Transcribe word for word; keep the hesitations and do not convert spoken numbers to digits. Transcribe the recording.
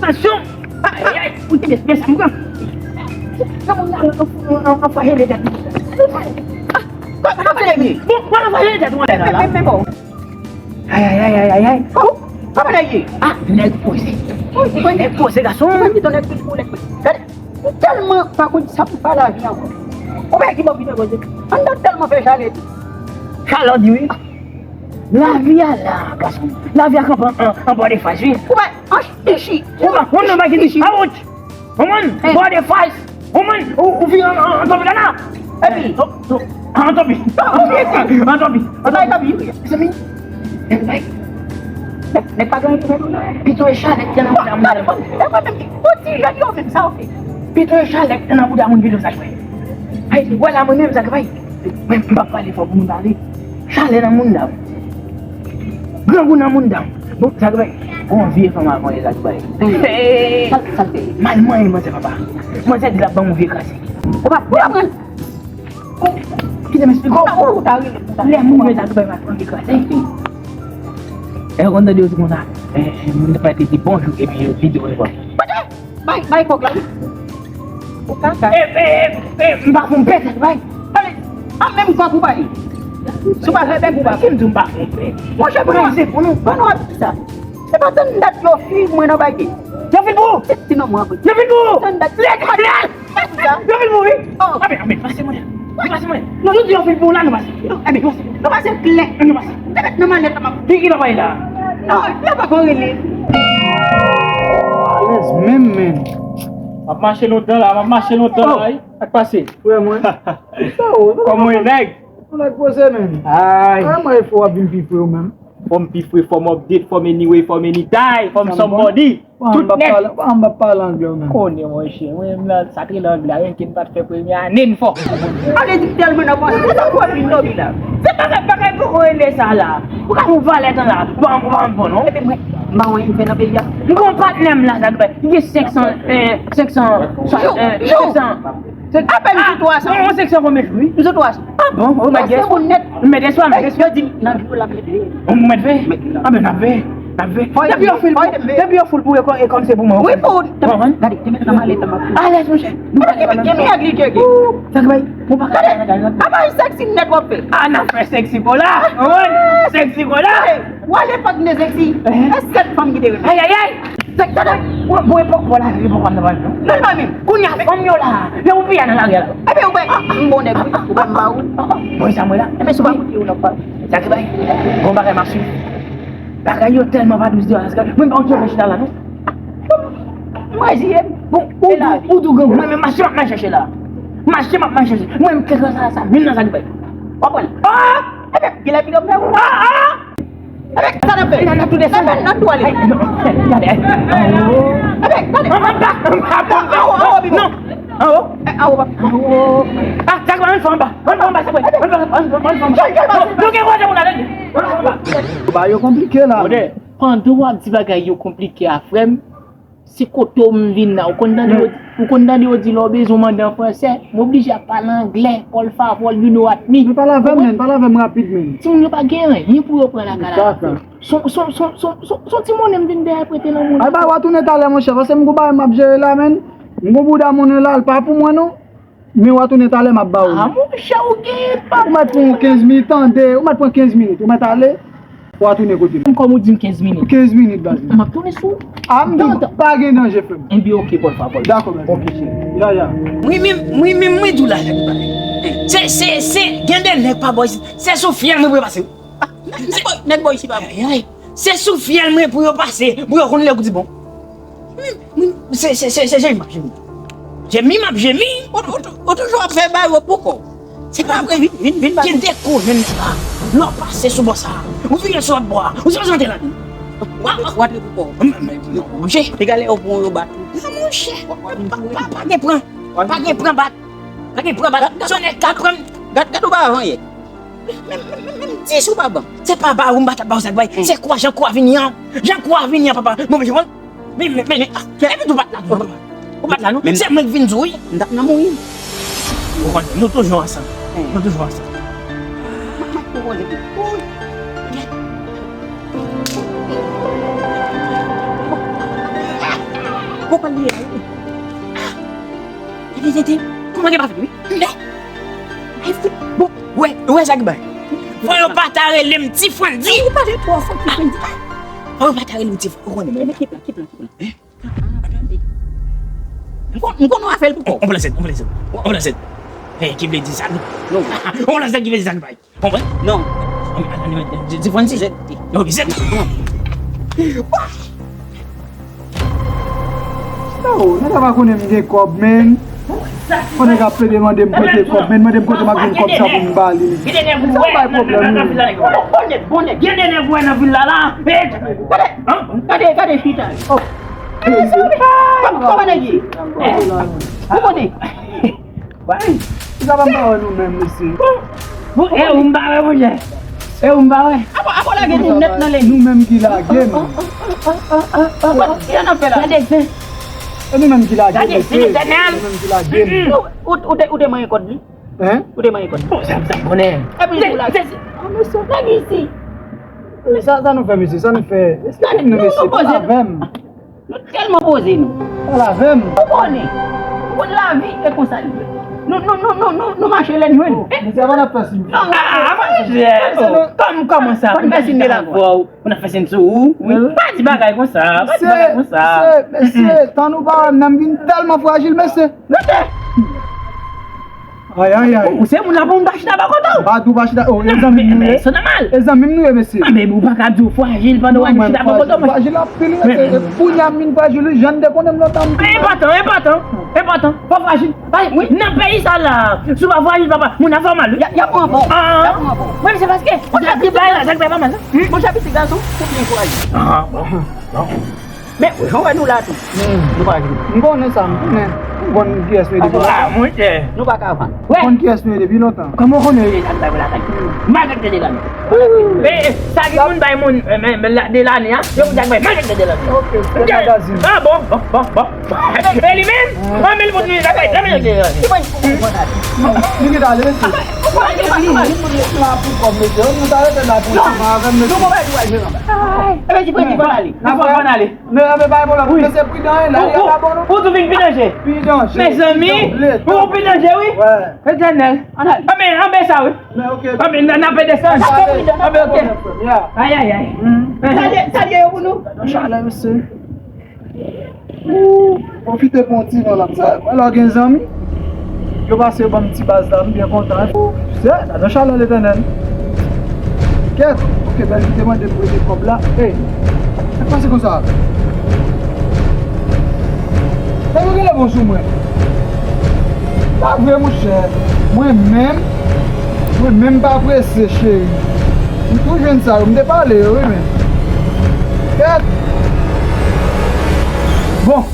Tansyon! Ay, ay, ay! Ou te bese, bese, mwen. Nan moun nan, nan, nan, nan fwa jele tèt mwen. Kòman nèg ye? Bon, kòman nèg ye tèt mwen la? Men, men, men, bon. Ay, ay, ay, ay, ay, ay. Kòman nèg ye? Ah, nèg poze. Nèg poze, gason. Mwen di ton nèg pi pou nèg. Gade. Ou tèlman pa konn sa pou pale lavi ankò. Ou pa ki bò ki te koze. Anndan tèlman fè chalè. Chalè di wi. Lavi a la, gason. Lavi a kanpe an, an, an bò de fas wi. Ou pa an chichi. Ou pa, ou nan bagay ki di, a wouch. Ou konprann? Bò de fas. Ou konprann? Ou, ou vin an, an, an tonbe la. Epi? An tonbe. An tonbe. An tonbe. An tonbe. Mezanmi. Nèg pa gen yon pito e chalèt ki nan bouda moun nan. E mwen menm, yon ti jèn yo menm sa, oke. Pito e chalèt ki nan bouda moun pito sa jwe. Ay, wè la mwen menm sa k bay. Mwen m p ap pale fò pou moun pale. Chalè nan moun dam. Grangou nan moun dam. Bon, sa k bay. Bon, vye fanm avan e sa k bay. Sa, sa k fè. Mal manyen manzè papa. Manzè di l ap ban yon vye krasi. Ou pa, ou pa pran. Kite m esplike w. Ou ta rele pou sa. Lè moun yo ta bay matran dekrase. E yo konn tande yo di konsa. E, e, moun pa te di bonjou epi yo di de repa. Bay, bay kòk la wi. Ou kaka. E, e, e, e, m pa fon pèt, bay. Ale, a menm kòk ou bay. Si w pa fè bèk ou pa. Si m di w m pa fon pèt. Monchè, pran se pou nou. Ban nou ap di sa. Se pa tann dat yo fi mwen nan bagay. Yo fin pou ou? Se ti non mwen. Yo fin pou ou? Tann dat. Lè, lè. Yo fin pou ou, wi. Oh. Anben, anben, pase mwen. Pase mwen. Non, nou di yo fin pou ou la, nou pase. Non, anben, nou pase klè. Nou pase. Te met nan malèt la, m ap. Ki, ki nan malèt la? Non, yo pa konn rele. Alèz menm, men. M ap mache lontan la, m ap mache lontan la, wi. Sa k pase? Frè mwen. Sa ou, sa. Kòman w ye, nèg? Ou nèg poze, men. Ay. Kòman e fò w ap vin pi fre ou menm? Fò m pi fre, fò m update, fò m anyway, fò m anytime, fò m somebody. Tout nèt. An m ap pale anglè ou menm. Konnen monchè, mwen menm nan sa te anglè a, renmen m pa t fè premye ane n fò. Ale di m tèlman nan panse, sa pwòp li nan vi la. Se bagay, bagay poko rele sa la. Ou ka fè yon valè tan la, ou pa, ou pa konn bon non. Epi mwen, m pa wè m fè nan peyi a. M gon patnè m la, sa dwe, li gen senk san, eh, senk san, eh, senk san. Apèn sou twa san. Mwen, mwen senk san konbyen jou, wi? M sou twa san. Ah bon? Oh my God. Se moun nèt. Mèt eswa, mèt eswa. Yo di m nan jou la mèt veye. Ou mèt veye? Mèt veye. Ah ben, n ap veye. N ap veye. Depi yo fil pou, depi yo fil pou e kon, e kon se pou mwen. Wi, pou ou. Gade, te met nan malèt la, m ap fè. Alèz, monchè. Gade, ki, ki miyag li tcheke. Sa k bay? Bon, pa gade. Apa yon sexy nèt w ap fè? Ah, n ap fè sexy kola. Ou konprann? Sexy kola. Ou ale pa gen sexy. E sèt fanm ki te renmen. Ay, ay, ay. Sèk tande, bon, bon, epòk pa w la, epòk pa m nan pale non. Non, non, men. Kounye a, fanm yo la, lè ou piya nan lari a la. Ebyen, ou wè, ah, m bon nèg, wi. Ou wè m ba ou. Bon, sa mwen la. Ebyen, si w pa koute, ou nan pale. Sa ki bay? Bon bagay, m ap swiv. Bagay yo tèlman pa dous deyò la, mwen pa konn ki fè chita la, non. Mwen reziye m. Bon, ou, ou, ou tou grangou, mwen menm mache m ap mache chèche la. Mache m ap mache chèche. Mwen menm kèk sa, sa, menm nan sa ki bay. W ap pran. Ah! Ebyen, genlè piga m fè ou. Ah, ah! Ebyen, sa n ap fè? N ap tou desann. N ap tou ale. Ay, non. Gade, ay. Ebyen, gade. Anwo, anwo, anwo, non. Anwo. Anwo, anwo. Ah, sa k pa, ann fè anba. Ann fè anba, sa k pa. Ann fè anba. Nou gen kote moun ale. Ann fè anba. Ba yo konplike la. Pandan w ap di bagay yo konplike a, frè m, se kote w m vin la. Ou konn tande yo, ou konn tande yo di lè w bezwen w mande an fransè, m oblije ap pale anglè, por favor, you know what I mean. Men pale avè m, men, pale avè m rapid, men. Timoun yo pa gen anyen pou yo pran lakay la. Son, son, son, son, son, son ti monnen m vin dèyè prete nan moun. Ay, bay, w a tounen talè, monchè, paske m gon bagay m ap jere la, men. M gon bouda monnen la, l pa pou mwen, non. Men w a tounen talè, m ap ba ou. Ah, monchè, ou gen pa. Ou mèt pran kenz minit, tande, ou mèt pran kenz minit, ou mèt ale, w a tounen kote m. Kòm ou di m kenz minit. Kenz minit, baz. M ap tounen sou ou. Ah, m di w, pa gen danje, frè m. Ebyen, oke, por favor. Dakò, baz. Oke, cheri. Ya, ya. Mwen menm, mwen menm, mwen di w la, se, se, se, gen de nèg pa bò isit, se sou fyèl mwen pou yo pase. Nèg bò, nèg bò isit pa bon. Ay, ay. Se sou fyèl mwen pou yo pase, pou yo konn lè pou di bon. Mwen, mwen, se, se, se, se jemi m ap jemi. Jemi m ap jemi. Ou, ou, ou toujou ap fè bagay yo pou kò w. Se pa vre. Vin, vin, vin, vin. Gen de koze, nèg la. Lè w pase sou bò sa, ou vire sou lòt bò a, ou sipoze antre ladan l. Wa, wa, wa, tre pou kò. Monchè. Egalè yo pran yo bat. Non, monchè. Pa, pa, pa gen pran. Pa gen pran bat. Pa gen pran bat. Se yon nèg ka pran. Gad, gad ou pa avan yè. Menm, menm, menm, menm dis ou pa ban. Se pa ba ou m pa t ap ba ou sa k bay. Se kwa, jan kwa vini an. Jan kwa vini an, papa. Bon, men, men, men, men, men, ah, epi tou bat la, tou, papa. Ou bat la, non? Se mwen k vin di w, wi. M t ap nan mouri. Ou konn, nou toujou ansanm. Nou toujou ansanm. Ou konn li a, wi. Tete, tete, kòman gen pa fèt, wi? Lè. Ay, fout. Bon, wè, wè sa k bay. Fò yo pa ta rele m Ti Frandy. Ou pale twò fò, Ti Frandy. Fò yo pa ta rele m Ti Frandy. Ou konnen, men, men, kip la, kip la, kip la. Hein? Ah, tande. M konn, m konn w a fè l pou kò. On, on prend la scène, on prend la scène. On prend la scène. Hey, ki vle di sa, non? Non. On prend la scène ki vle di sa, bay. Konprann? Non. Di, di Francis. Z T. Ok, Z T. Oh, nèg la pa konnen m gen kòb, men. Fò nèg ap plede mande m kote kòb, men mande m kote m ap jwenn kòb sa pou m ba li. Sa bay pwoblèm, wi. Bon nèg, bon nèg. Gen de nèg ou wè nan vil la, la. Gade, gade, gade chita. Oh. Kòman, kòman nèg ye? Ou konnen? Sa pa m pa wè nou menm, mesye. Bon, e ou m pa wè, monchè. E ou m pa wè. Apa, apa w lage nou nèt nan lè? Nou menm ki lage m. Ki sa n ap fè la? Gade zen. E nou menm ki lage m, mesye. Gade zen, Etènèl. Nou menm ki lage m. Ou, ou, ou te, ou te manyen kòd li? Hein? Ou te manyen kòd li? Bon, sa, sa konnen. Epi ou lage. Ah, mesye. Lage isi. Sa, sa nou fè, mesye? Sa nou fè? Gade, nou, nou poze. Pale avè m. Nou tèlman poze nou. Pale avè m. Ou konnen. Ou konn lavi e konsa li ye. Nou, nou, nou, nou, nou, nou mache lè n jwenn. Oh, misye pa nan fè siy. Non, ah, ah, monchè, oh, kòm, kòman sa? Pou n fè siy de la kwa, pou n ap fè siy sou ou. Wi. Pa di bagay konsa, pa di bagay konsa. Mesye, mesye, tan nou pa wè m nan, m vin tèlman frajil, mesye. Mesye. Ay, ay, ay. Ou se moun la pou moun pa chita bò kote w. M pa di w pa chita. Oh, e zanmi m nou ye. Se nòmal. E zanmi m nou ye, mesye. Ah, men ou pa ka di w frajil pandan w ap chita bò kote w, men. Frajil anpil, wi, mesye. E kounye a m vin frajil, wi. Jan m te konnen m lontan m vin frajil. Enpòtan, enpòtan, enpòtan. Fò frajil. Ay, wi. Nan peyi sa la, si w pa frajil, papa, moun ap fè w mal, wi. Y a, y ap pran fò. Ah. Y ap pran fò. Wi, men se paske ou te di bagay la, sa k fè pa mal la. Monchè, pitit gason, ou byen frajil. Ah, bon. Bon. Men, jan w wè nou la tou. Hmm. Nou pa jwe. M konnen sa, m konnen. M konn kiyès nou ye depi lontan. Ah, monchè. Nou pa ka vann. Ou konn kiyès nou ye depi lontan. Kòman w konnen yo ye ak bay pou lakay? Malgre de lane. E, e, sa ki moun bay moun, e, men, men, la, de lane, a? Yo moun bay malgre de lane. Ok, se magazin. Ah, bon, bon, bon, bon. E li menm? Ah. Anmil moun nou ye ak bay, malgre de lane. Li gen ale, mesye. Li la pou kòb, mesye. Nou ta rete la pou kòb avè m, mesye. Nou konn bay pou al jwe anba. Ay, e ben, ti premye, konn ale. N ap fè, konn ale. Men, men, pa gen pwoblèm. Wi. Men se pridan, e, la, li pa bon, non. Ou tou vin pi danje. Pi danje. Mezanmi, ou pi danje, wi. Wè. Etènèl. Ann ale. Anben, anben sa, wi. Men, ok. Anben, n, n ap desann. Anben, ok. Ay, ay, ay. Salye, salye yo pou nou. Machallah, mesye. Ou pwofite pran ti van la. Sa, alò gen zanmi. Yo pase yo ban m ti baz la, m byen kontan. Ou, se, ladan chalè Letènèl. Kèt, ok, bèl, li te mande m prete kòb la. Ey, sa k pase konsa? Sa yo genlè bon sou mwen. Pa vre, monchè. Mwen menm, mwen menm pa prese, cheri. M tou jwenn sa yo. M te pale yo, wi, men. Kèt. Bon.